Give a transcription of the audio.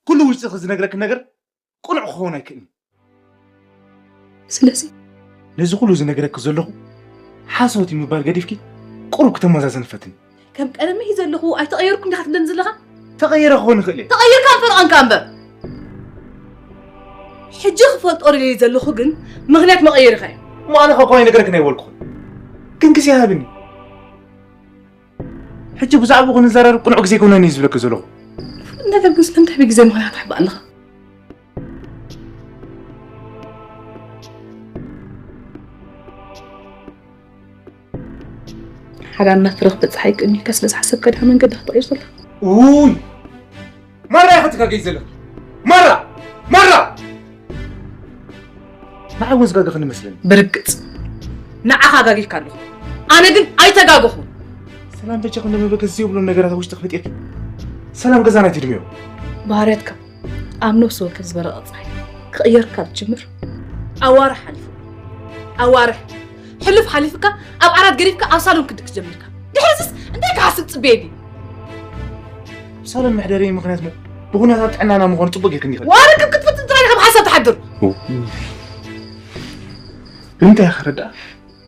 ኩሉ ውሽጥኺ ዝነግረኪ ነገር ቅኑዕ ክኸውን ኣይክእልን። ስለዚ ነዚ ኩሉ ዝነግረኪ ዘለኹ ሓሶት እዩ ምባል ገዲፍኪ ቁሩብ ክተመዛዘኒ ፈትኒ። ከም ቀደመይ ዘለኹ ኣይተቐየርኩን ዲኻ ትብለኒ ዘለኻ? ተቐይረ ክኾን ይኽእል እየ። ተቐይርካ ፈርዖንካ እምበር። ሕጂ ክፈልጦ ደልየ ዘለኹ ግን ምኽንያት መቐየሪኻ እዩ። እሞ ኣነ ካብ ከማይ ነገረክን ኣይበልኩኹን። ግን ግዜ ሃብኒ። ሕጂ ብዛዕባኡ ክንዘራረብ ቅኑዕ ግዜ ኣይኮነን እዩ ዝብለኪ ዘለኹ። ፍሉጥ ነገር ግን ስለምንታይ ብግዜ ምኽንያት ትሕባእ ኣለኻ? ሓዳርና ትረኽቢ ፀሓይ ቅድሚካ ስለ ዝሓሰብካ ድኻ መንገዲ ክትቕይር ዘለኻ? ውይ! ማራ ኢኻ ትጋገይ ዘለኻ። ማራ! ማራ! ንዓይ እውን ዝጋገኽኒ መስለኒ። ብርግጽ ንዓኻ ጋጊካ ኣለኹ። ኣነ ግን ኣይተጋገኹን። ሰላም በጃ ክንዶ መበገስ ዘይብሎም ነገራት ኣብ ውሽጢ ክፈጢርኪ። ሰላም ገዛና ኣይትድምዮ። ባህርያትካ ኣብ ነፍሲ ወከፍ ዝበረቐ ጸሓይ ክቕየርካ ትጅምር። ኣዋርሕ ሓሊፉ። ኣዋርሕ። ሕሉፍ ሓሊፍካ ኣብ ዓራት ገዲፍካ ኣብ ሳሎን ክድቅስ ጀሚርካ። ድሕሪስስ እንታይ ክሓስብ ጽበየኒ? ኣብ ሳሎን መሕደሪ ምኽንያት ሞ ብኹነታት ጥዕናና ምዃኑ ጽቡቕ ጌርክን ይኽእል። ዋርክብ ክትፍትን ጥራይ ኢኻ ብሓሳብ ትሓድር። ብምንታይ ኢኻ ረዳእ?